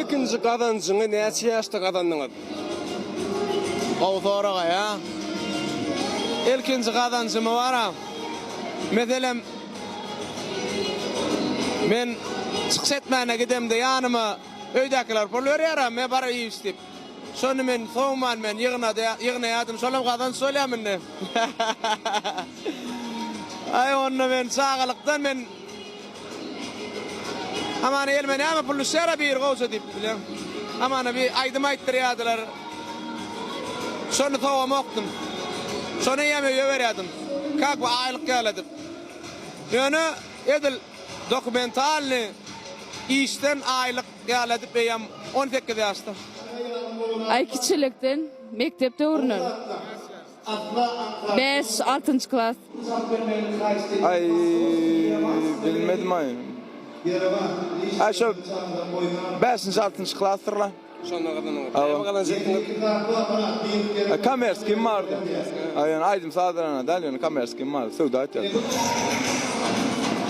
Ilkinji gazanjyňy näçe ýaşda gazandyňyz? Gowy sorag aýa. Ilkinji gazanjymy bara. Meselem men çykyş etmäne gidemde ýanyma öýdäkiler pul berýär-ä, me bar iýip iç diýip. Şony men sowman men ýygnaýardym. Şolam gazanç bolýarmy indi? Aý onda men çagalykdan men Hamana elime näme pul düşýär-ä biri gowja diýip bilýäň. Hamana bir aýdym aýtdyrýardylar. Şony sowamokdym. Şony eýýäm öýe berýärdim. Kak bu aýlyk ýaly edip. Ýöne edil dokumentalnyý işden aýlyk ýaly edip eýýäm 18 ýaşda. Aý kiçilikden, mekdep döwründen. Bäş, altynjy klas. Aý bilmedim aý. Aý şo bäşinji altynjy klasdyr la. Şonda gazandyňyz. Näme gazanç etdiňiz? Kommerskim bardy. Aý ýöne aýdym sazlarana däl ýöne kommerskim bardy. Söwda etýärdim.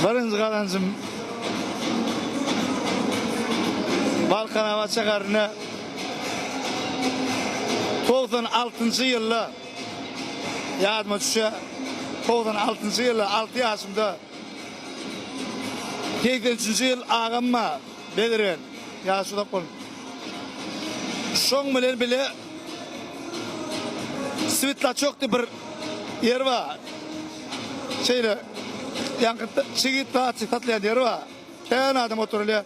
Birinji gazanjym Balkanabat şäherinde 96-njy ýylda ýadyma düşýär. 96-njy ýylda 6 ýaşymda 83-nji ýyl agam bar, Bezirgen, ýaşy uzak bolsun. Şoň bilen bile Switlaçok diýip bir ýer bar. Şeýle ýaňky çigit zat satylýan ýeri bar. Kän adam oturylýar.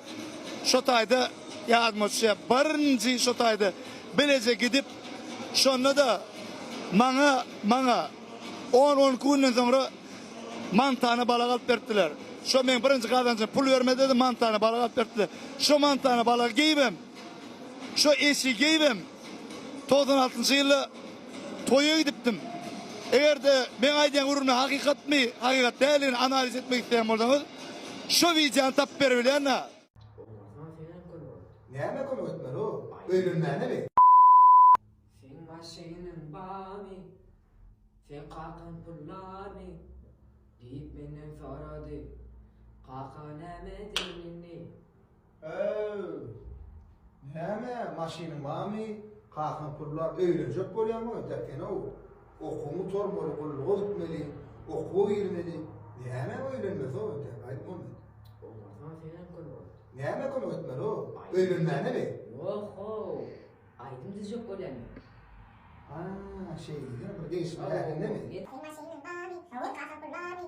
Şo taýda Ýadyma düşýär, birinji şo taýda bileje gidip, şonda-da maňa, maňa on-on iki günden soňra mantana balak alyp beripdiler. Şo meň birinji gazanjym, pul bermedi-de mantana balak alyp beripdiler. Şo mantana balagy geýibem, şo eşigi geýibem, 96 njy ýylda toýa gidipdim. Eger-de meň aýdýan gürrüňim hakykatmy, hakykat däldigini analiz etmek isleýän bolsaňyz, şo wideony tapyp beribilýän-dä. Ogurlasaň senem kömek et. Nämä kömek etmeli o? Öýlenmänemi? Seň maşynyň barmy? Seň kakaň pullarmy? Diýip menden sorady. Kaka näme edeýin indi? Öw! Näme, maşynyň barmy? Kakaň pullar, öýlenjek bolýaňmy? Däkene-ow. Okuwyňy gutarmaly, gulluga gitmeli, okuwa girmeli. Nämäň öýlenmesi-ow entek, aýt Muhammet. Ogurlasaň senem kömek et. Nämä kömek etmeli-ow? Öýlenmäne-mi? Ýok-how, aýdym düzjek bolýan men. Ha, şeý diýsene, bir degişme äheňdemi? Seň maşynyň barmy? Seň kakaň pullarmy?